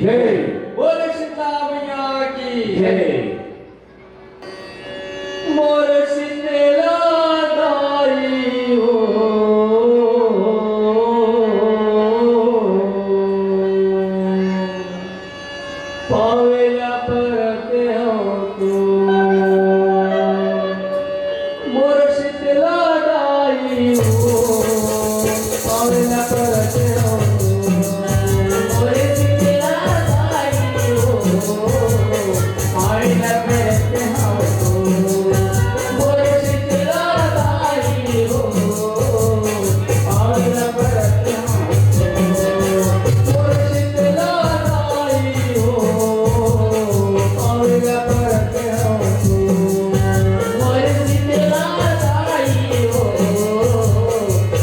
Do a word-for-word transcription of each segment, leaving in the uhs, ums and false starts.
जय। बोल शीतला मैया की जय। मोर शीतला दाई हो, पावेला परत हव तो। मोर शीतला दाई हो, पावेला परत हव तो। मोर शीतला दाई हो, पावेला परत हव तो। मोर शीतला दाई हो, पावेला परत हव तो। मोर शीतला दाई हो, पावेला परत हव तो। मोर शीतला दाई हो,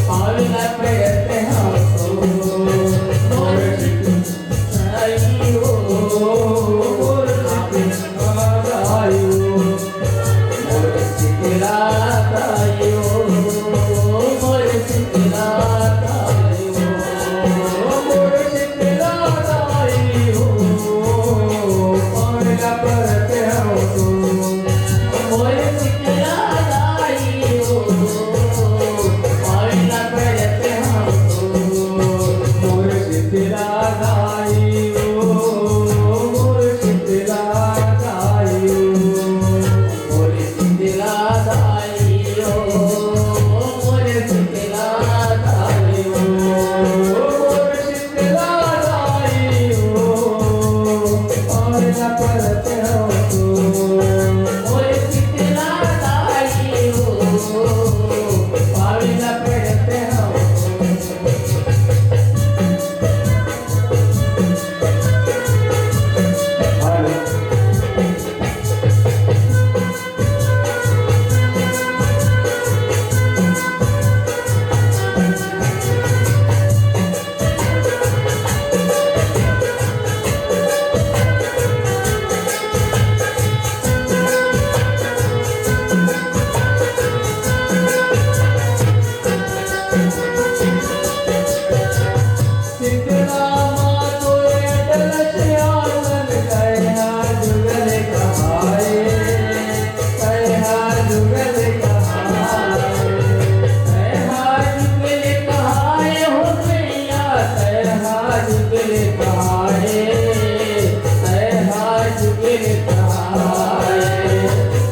पावेला परत हव तो। मोर शीतला दाई हो, मोर शीतला दाई हो। मोर शीतला दाई हो, मोर शीतला दाई हो, मोर शीतला दाई हो, पावेला परत हव तो। मोर शीतला दाई हो, पावेला परत हव तो। मोर शीतला दाई हो, मोर शीतला दाई हो। मोर शीतला दाई हो, मोर शीतला दाई हो, मोर शीतला दाई हो, पावेला परत हव तो। मोर शीतला दाई हो, पावेला परत हव तो।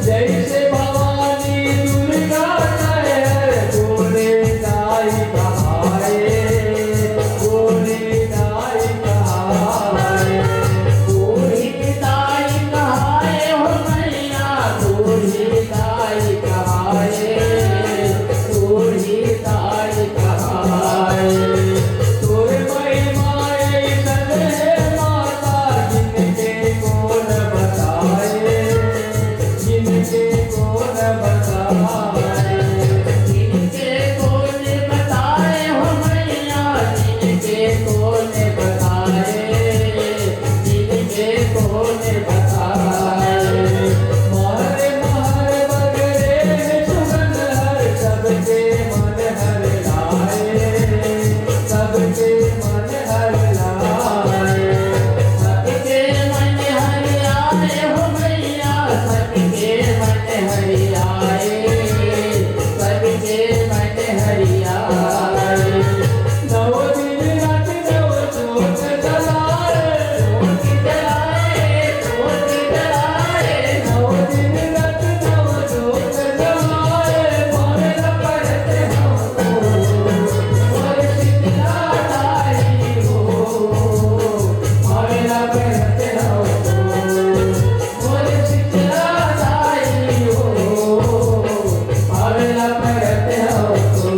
जैसे भवानी दुर्गा तैं हर गोरे दाई कहाए, गोरे दाई कहाए। गोरे दाई कहाए हो मैया, गोरे दाई कहाए, गोरे दाई कहाए। तोर महिमा अइसन हे माता, जिनके कोन बताए, जिनके कोन बताए। जिनके कोन बताए हो मैया, जिनके कोन बताए, जिनके कोन बताए। महर महर बगरे सुगंध हर, सबके मन हर लाए, सबके मन हर लाए। सबके मन हर लाए हो मैया, सबके मन हर लाए, सबके मन हर लाए। नौ दिन रात नौ जोत जलाए, जोत जलाए, जोत जलाए। नौ दिन रात नौ जोत जलाए, पावेला परत हव तो। मोर शीतला दाई हो, पावेला परत हव तो। मोर शीतला दाई हो, पावेला परत हव तो।